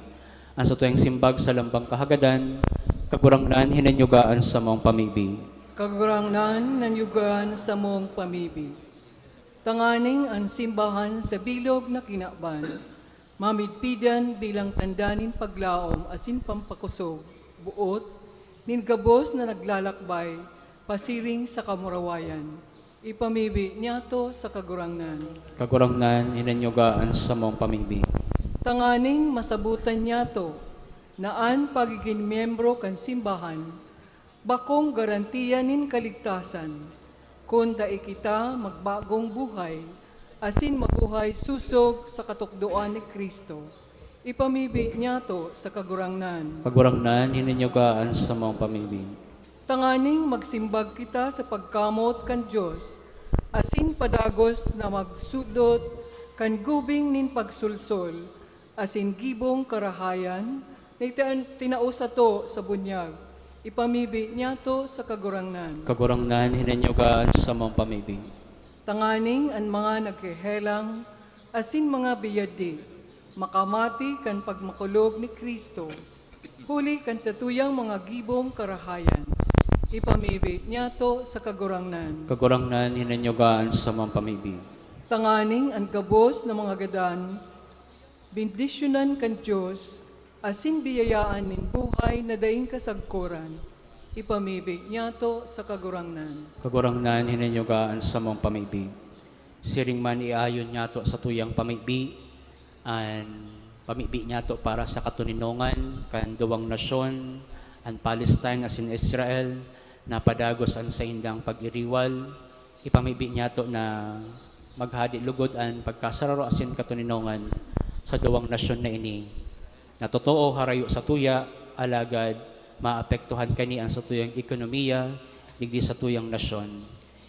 An satuyang simbag sa lambang kahagadan, Kagurangnan, hinanyuga an samong pamibi. Kagurangnan, hinanyuga an samong pamibi. Tanganing an simbahan sa bilog na kinaban, mamidpidan bilang tanda nin paglaom asin pampakosog, boot, nin gabos na naglalakbay pasiring sa kamurawayan. Ipamibi niyato sa Kagurangnan. Kagurangnan, hinanyuga an samong pamibi. Tanganing masabutan niyato na an pagigin miyembro kan simbahan bakong garantiya nin kaligtasan, kun dai kita magbagong buhay asin mabuhay sosog sa katukdoan ni Cristo. Ipamibi niyato sa Kagurangnan. Kagurangnan, hinanyuga an samong pamibi. Tanganing magsimbag kita sa pagkamot kan Dios, asin padagos na magsudot kan gubing nin pagsolsol asin gibong karahayan na itan-, tinao sato sa bunyag. Ipamibi niyato sa Kagurangnan. Kagurangnan, hinanyuga an samong pamibi. Tanganing an mga naghehelang asin mga biyadi makamati kan pagmakulog ni Cristo, huli kan satuyang mga gibong karahayan. Ipamibi niyato sa Kagurangnan. Kagurangnan, hinanyuga an samong pamibi. Tanganing an gabos na mga gadan, bendisyonan kan Dios, asin biyayaan nin buhay na daing kasagkoran. Ipamibi niyato sa Kagurangnan. Kagurangnan, hinanyuga an samong pamibi. Siring man iayon niyato satuyang pamibi, an pamibi niyato para sa katoninongan kan duwang nasyon, an Palestine asin Israel, na padagos an saindang pag-iriwal. Ipamibi niyato na maghade lugod an pagkasararo asin katoninongan sa duwang nasyon na ini, na totoo harayo satuya, alagad maapektuhan kani an satuyang ekonomiya digdi satuyang nasyon.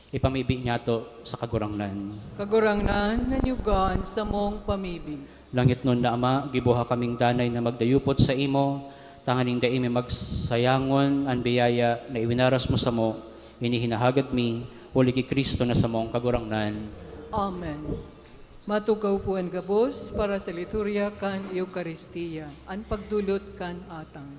Ipamibi niyato sa Kagurangnan. Kagurangnan, hinanyuga an samong pamibi. Langitnon na Ama, gibuha kaming danay na magdayupot saimo, tanganing dai mi magsayangon an biyaya na iwinaras mo samo. Ini hinahagad mi, huli ki Cristo na samong Kagurangnan. Amen. Matukaw po an gabos para sa liturya kan Eukaristia, an pagdulot kan atang.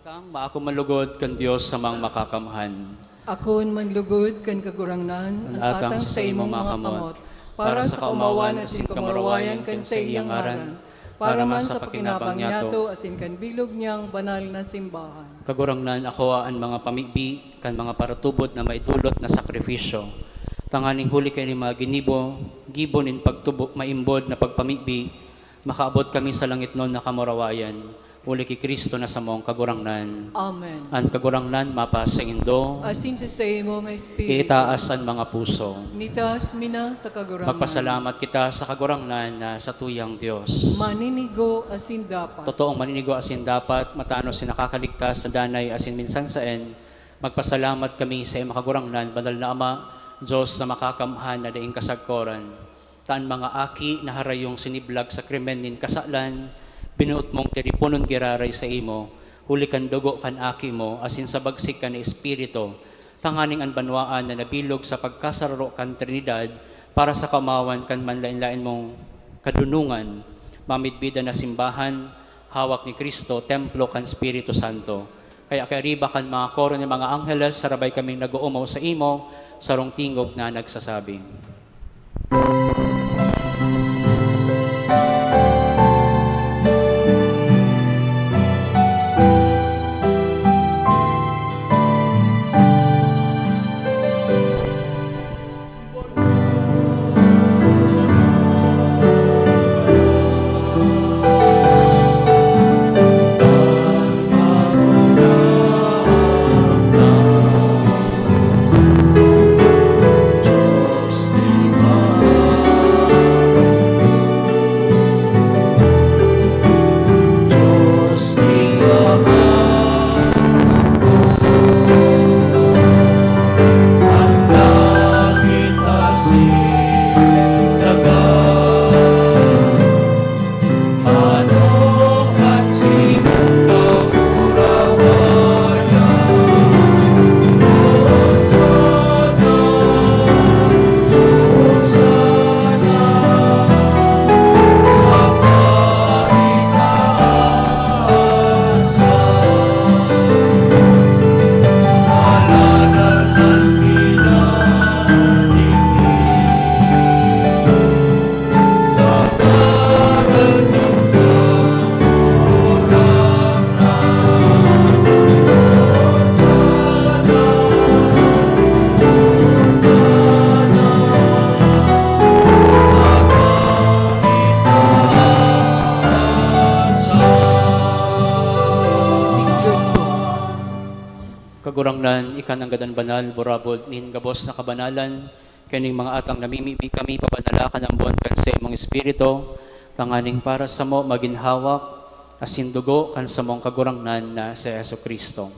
Tang maako man lugod kan Dios samang makakamhan. Akoon man lugod kan Kagurangnan, an atang sa imong mga kamot, para sa kaomawan asin kamurawayan kan saiyang ngaran, para man sa pakinabang niyato asin kan bilog niyang banal na simbahan. Kagurangnan, akoa an mga pamibi kan mga paratubod na maidolot na sakrifisyo, tanganing huli kan mga ginibo, gibo nin pagtubo, maimbod na pagpamibi, makaabot kami sa langitnon na kamurawayan, huli ki Cristo na samong Kagurangnan. Amen. An Kagurangnan mapasaindo. Asin sa saimo nga espiritu. Iitaas an mga puso. Nitaas mi na sa Kagurangnan. Magpasalamat kita sa Kagurangnan na satuyang Dios. Maninigo asin dapat. Totoong maninigo asin dapat, matanos na nakakaligtas sa danay asin minsan saen, magpasalamat kami sa imo Kagurangnan, Banal na Ama, Dios na makakamhan na daing kasagkoran. Ta an mga aki na harayong siniblag sa krimen nin kasalan, binoot mong tiriponon giraray saimo, huli kan dugo kan Aki mo asin sa bagsik kan Espiritu, tanganing an banwaan na nabilog sa pagkasararo kan Trinidad para sa kaomawan kan manlaen-laen mong kadunongan, mamidbidan na simbahan, hawak ni Cristo, templo kan Espiritu Santo. Kaya kairiba kan mga koro nin mga angheles, sarabay kaming nag-oomaw saimo, sarong tingog na nagsasabi. Kagurangnan, ika nanggad an banal, burabod nin gabos na kabanalan, kaning mga atang namimibi kami pabanala kan ambon kan saimong Espiritu, tanganing para samo magin hawak asin dugo kan samong Kagurangnan na si Jesu-Cristo.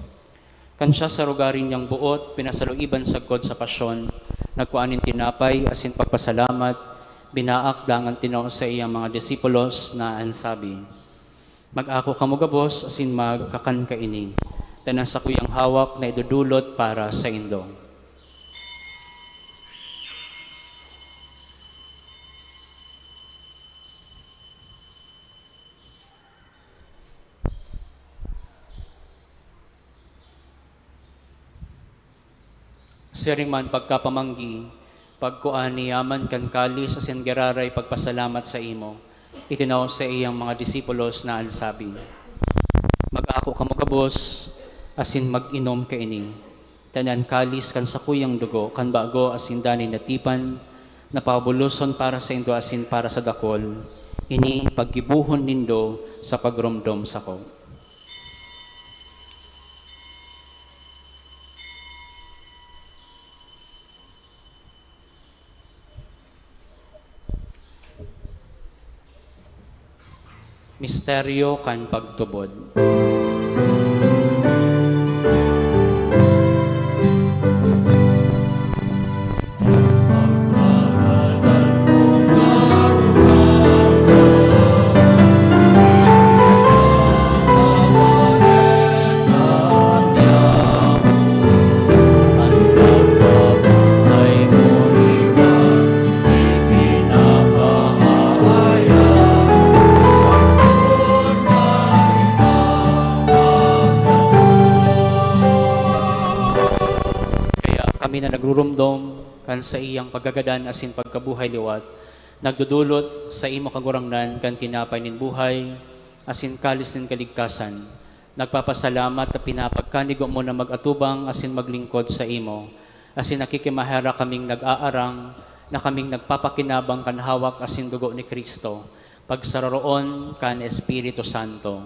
Kan siya sa rugari niyang boot, pinasaluiban sagkod sa pasyon, nagkua nin tinapay asin pagpasalamat, binaak dangan tinao sa iyang mga disipulos na an sabi, "Mag-ako kamo gabos asin magkakan kaini, ta an sakuyang hawak na idodolot para saindo." Siring man pagkapamanggi, pagkua niya man kan kalis asin giraray pagpasalamat saimo, itinao sa iyang mga disipulos na an sabi, "Mag-ako kamo gabos asin mag-inom kaini, ta ini an kalis kan sakuyang dugo kan bago asin danay na tipan, na pabuloson para saindo asin para sa dakul. Ini paggibohon nindo sa pagromdom sako." Misteryo kan pagtubod. dom kan saiyang paghagadan asin pagkabuhay liwat, nagdodolot sa imo, Kagurangnan, kan tinapay nin buhay asin kalis nin kaligtasan. Nagpapasalamat ta pinapagkanigo mo na mag-atubang asin maglingkod sa imo, asin nakikimaherak kaming nag-aarang na kaming nagpapakinabang kan hawak asin dugo ni Cristo, pagsaroroon kan Espiritu Santo.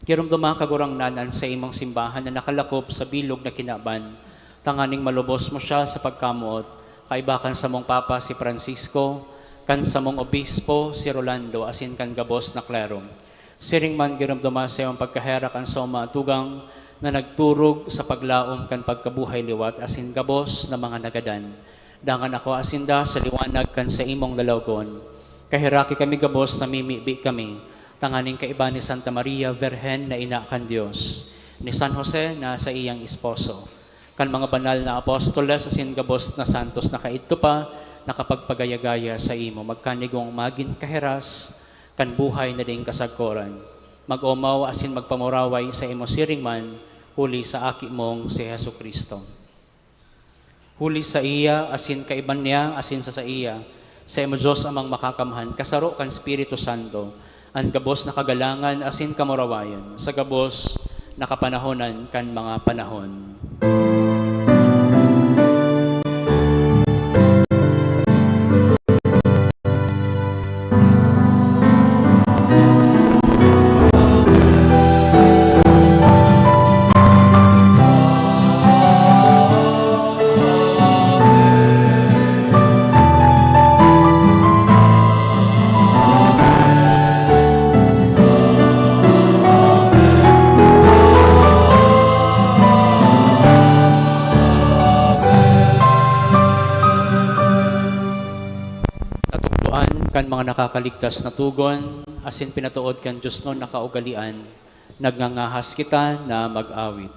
Giromdoma, Kagurangnan, an saimong simbahan na nakalakop sa bilog na kinaban, tanganing malubos mo siya sa pagkamoot, kaiba kan samong Papa si Francisco, kan samong Obispo si Rolando, asin kan gabos na klero. Siring man, giromdoma sa imong pagkaherak an saong mga tugang na nagturog sa paglaom kan pagkabuhay liwat asin gabos na mga nagadan. Dangan akua sinda sa liwanag kan saimong lalawogon. Kaheraki kami gabos, namimibi kami, tanganing kaiba ni Santa Maria Virgen na ina kan Dios, ni San Jose na saiyang esposo, kan mga banal na apostoles asin gabos na santos na kaidto pa nakapagpagaya-gaya saimo, magkanigong magin kaheras kan buhay na daing kasagkoran. Mag-omaw asin magpamuraway sa imo siring man, huli sa Aki mong si Jesu-Cristo. Huli saiya, asin kaiba niya, asin sa saiya, saimo, Dios Amang Makakamhan, kasaro kan Espiritu Santo, an gabos na kagalangan asin kamurawayan, sa gabos na kapanahonan kan mga panahon. Natukdoan kan mga nakakaligtas na togon, asin pinatood kan diosnon na kaugalean, nagngangahas kita na mag-awit.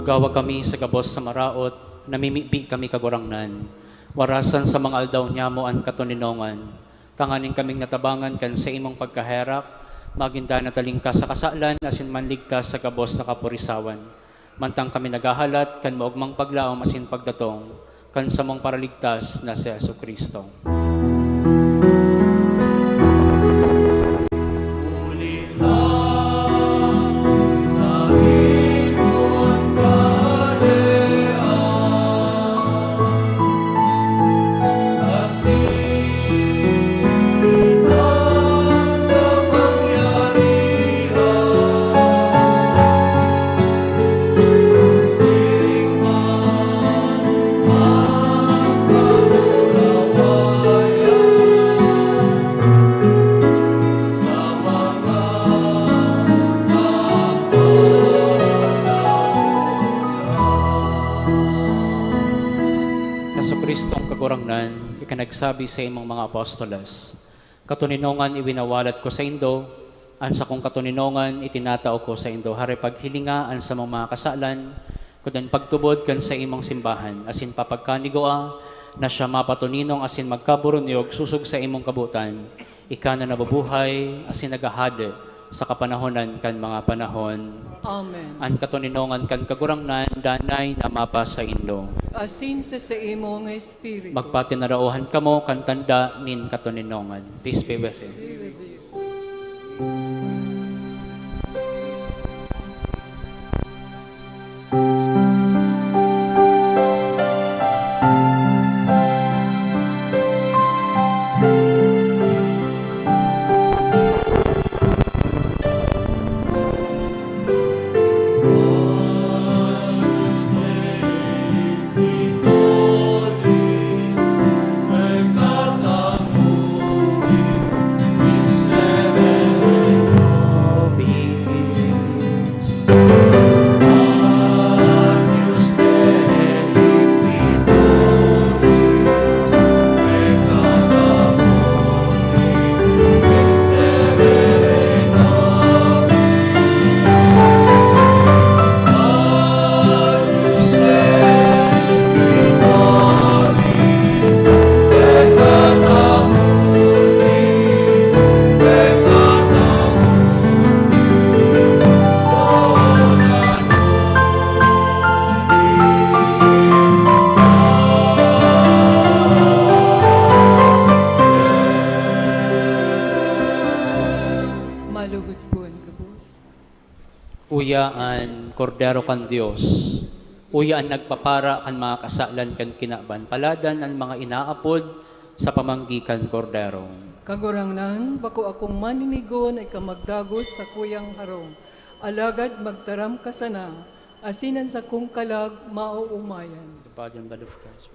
Agawa kami sa gabos sa maraot, namimibi kami, Kagurangnan. Warasan sa mga aldaw nyamo an katoninongan, tanganing kaming natabangan kan saimong pagkaherak, magin danat talingkas sa kasalan asin manligtas sa gabos na kapurisawan. Mantang kami naghahalat kan maogmang paglaom asin pagdatong kan samong Paraligtas na si Jesu-Cristo. Ikanagsabi sa imong mga apostoles, "Katoninongan iwinawalat ko saindo, an sakong katoninongan itinatao ko saindo. Hare paghilinga an samong mga kasalan, kudan pagtubod kan sa imong simbahan, asin papagkanigua na siya mapatoninong asin magkaburunyog sosog sa imong kabotan, ika na nabubuhay asin naghahade sa kapanahonan kan mga panahon." Amen. An katoninongan kan Kagurangnan danay na mapasaindo. Asin sa saimong espiritu. Magpatinaraohan kamo kan tanda nin katoninongan. Peace be with you. Be with you. Maluhod po an gabos. Uya an Kordero kan Dios. Uya an nagpapara kan mga kasalan kan kinaban. Paladan an mga inaapod sa pamanggi kan Kordero. Kagurangnan, bako akong maninigo na ika magdagos sa kuyang harong, alagad magtaram ka sana, asin an sakong kalag maoomayan. The body and blood of Christ.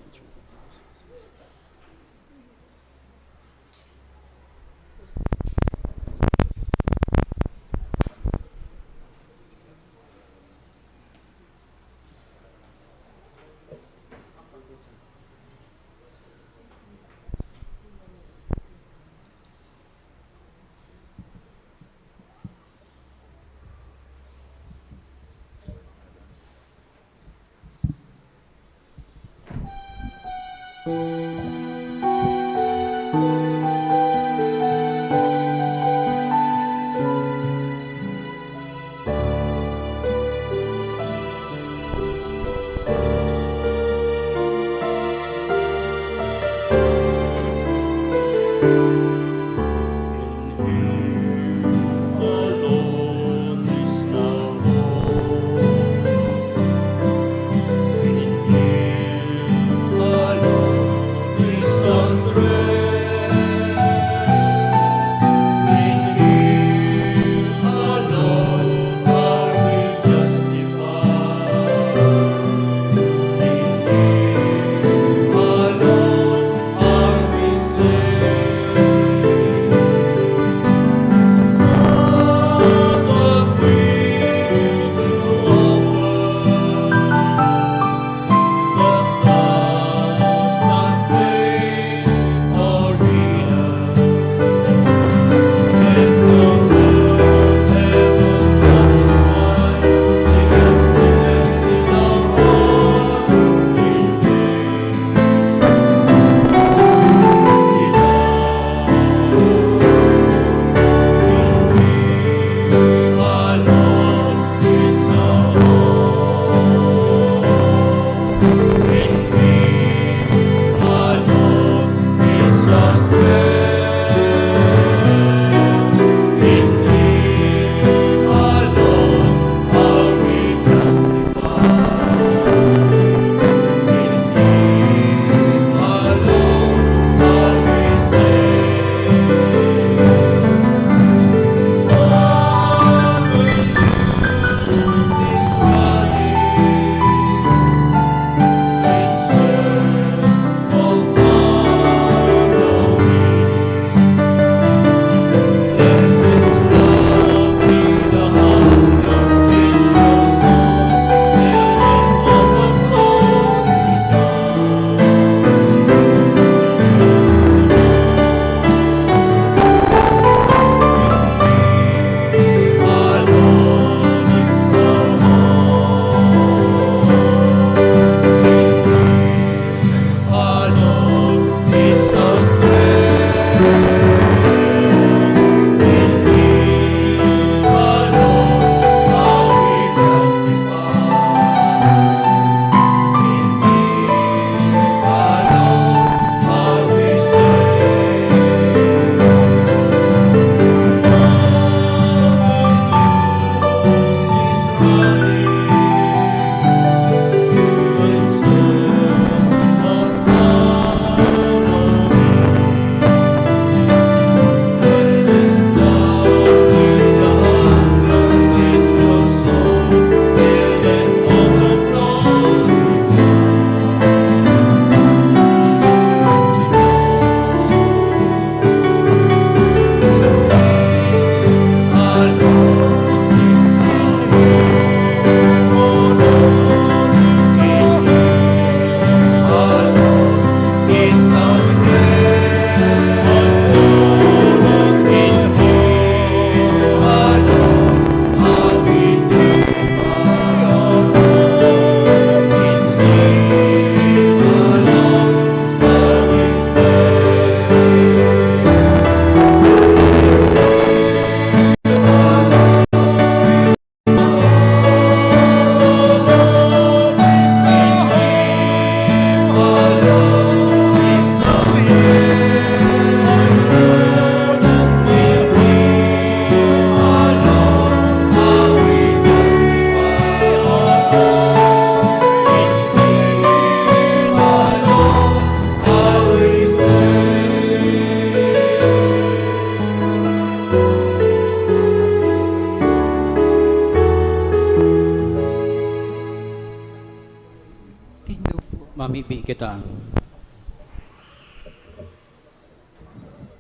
Kita.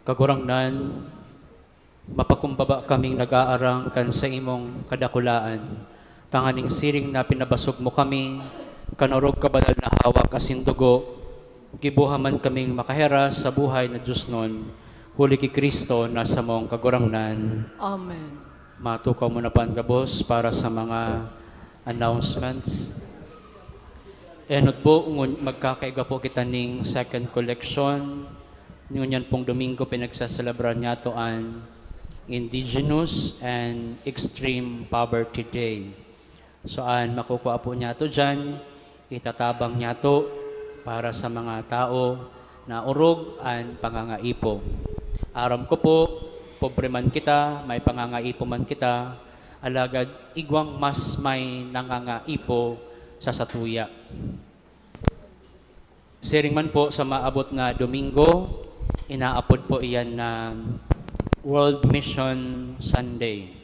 Kagurangnan, mapakumbaba kaming nag-aarang kan saimong kadakulaan, tanganing siring na pinabasog mo kami kan orog kabanal na hawak asin dugo, gibuha man kaming makaheras sa buhay na diosnon, huli ki Cristo na samong Kagurangnan. Amen. Matukaw mo na pa an gabos para sa mga announcements. Enot po, ngun-, magkakaigwa po kita ning second collection. Ngunyan pong Domingo, pinagsaselebrar niyato an Indigenous and Extreme Poverty Day. So, an makukua po niyato diyan, itatabang niyato para sa mga tawo na orog an pangangaipo. Aram ko po, pobre man kita, may pangangaipo man kita, alagad igwang mas may nangangaipo sa satuya. Siring man po sa maabot na Domingo, inaapod po iyan na World Mission Sunday.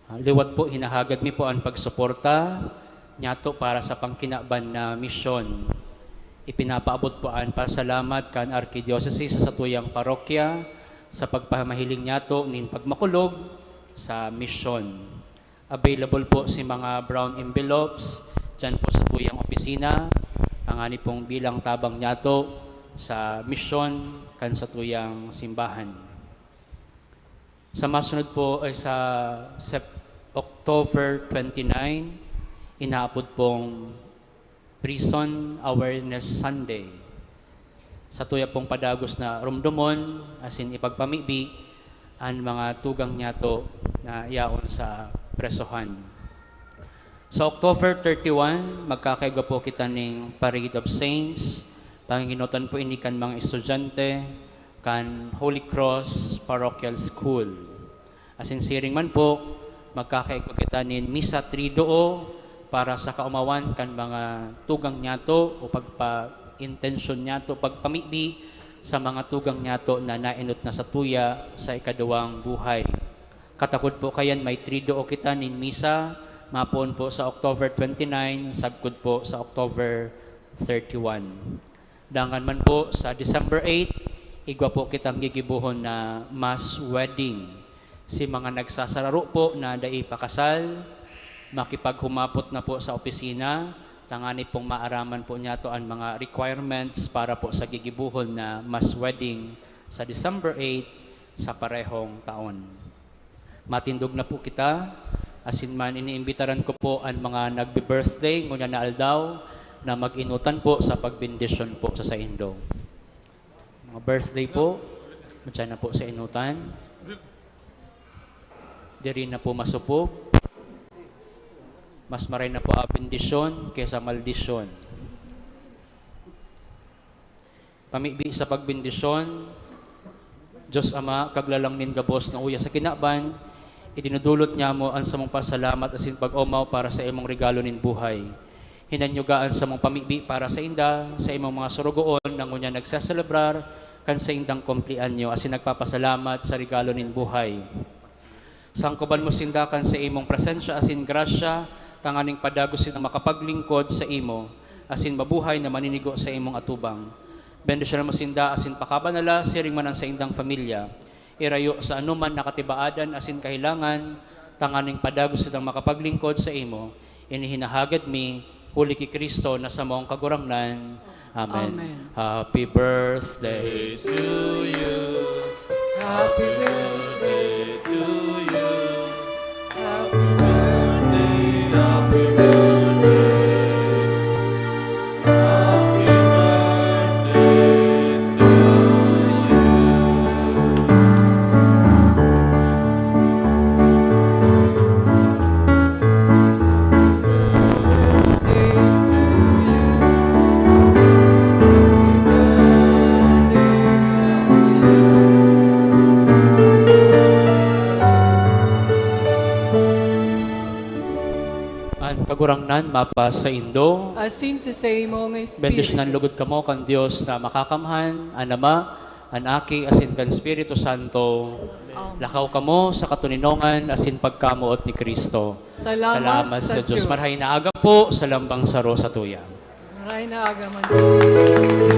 Ah, liwat po, hinahagad mi po an pagsuporta niyato para sa pangkinaban na misyon. Ipinapaabot po an pasalamat kan Arkidiocese sa satuyang parokya sa pagpamahiling niyato nin pagmakulog sa misyon. Available po si mga brown envelopes diyan po sa satuyang opisina, tangani pong bilang tabang niyato sa misyon kan satuyang simbahan. Sa masunod po ay sa Sep-, October twenty-nine, inaapod pong Prison Awareness Sunday. Satuya pong padagos na rumdomon asin ipagpamibi an mga tugang niyato na yaon sa presohan. Sa October thirty-one, magkakaigwa po kita ning Parade of Saints. Panginginotan po ini kan mga estudyante kan Holy Cross Parochial School. Asin siring man po, magkakaigwa kita nin Misa Triduo para sa kaomawan kan mga tugang niyato o pagpa-intensyon niyato, pagpamibi sa mga tugang niyato na naenot na satuya sa ikaduwang buhay. Katakod po kayan, may Triduo kita nin misa, mapoon po sa October twenty-nine, sagkod po sa October thirty-one. Dangan man po, sa December eight, igwa po kitang gigibohon na mass wedding. Si mga nagsasararo po na dai pa kasal, makipaghumapot na po sa opisina, tangani pong maaraman po niyato an mga requirements para po sa gigibohon na mass wedding sa December eight sa parehong taon. Matindog na po kita, asin man iniimbitaran ko po an mga nagbe-birthday ngunyan na aldaw na mag-enotan po sa pagbendisyon po sa saindo. Mga birthday po, madyan na po sa enotan. Diri na po masupog. Mas maray na po ang bendisyon kaysa maldisyon. Pamibi sa pagbendisyon, Dios Ama, Kaglalang nin gabos na uya sa kinaban, idinudulot niamo an samong pasalamat asin pag-omaw para sa imong regalo nin buhay. Hinanyuga an samong pamibi para sainda, sa imong mga sorogoon na ngunyan nagseselebrar kan saindang kumpleanyo asin nagpapasalamat sa regalo nin buhay. Sangkoban mo sinda kan sa imong presensya asin grasya, tanganing padagos sinda makapaglingkod sa imo, asin mabuhay na maninigo sa imong atubang. Bendisyonan mo sinda asin pakabanala, siring man an saindang pamilya. Irayo sa anoman na katibaadan asin kahelangan, tanganing padagos sindang makapaglingkod sa imo. Ini hinahagad mi, huli ki Cristo na samong Kagurangnan. Amen. Amen. Happy birthday to you. Happy birthday to you. Happy birthday, happy birthday. Happy birthday to you. An Kagurangnan mapasaindo. Asin sa saimo nga espiritu. Bendisyonan lugod kamo kan Dios na Makakamhan, an Ama, an Aki, asin kan Espiritu Santo. Amen. Lakaw kamo sa katoninongan asin pagkamoot ni Cristo. Salamat sa Dios. Marahay na aga po sa lambang saro satuya. Ay, naaga man.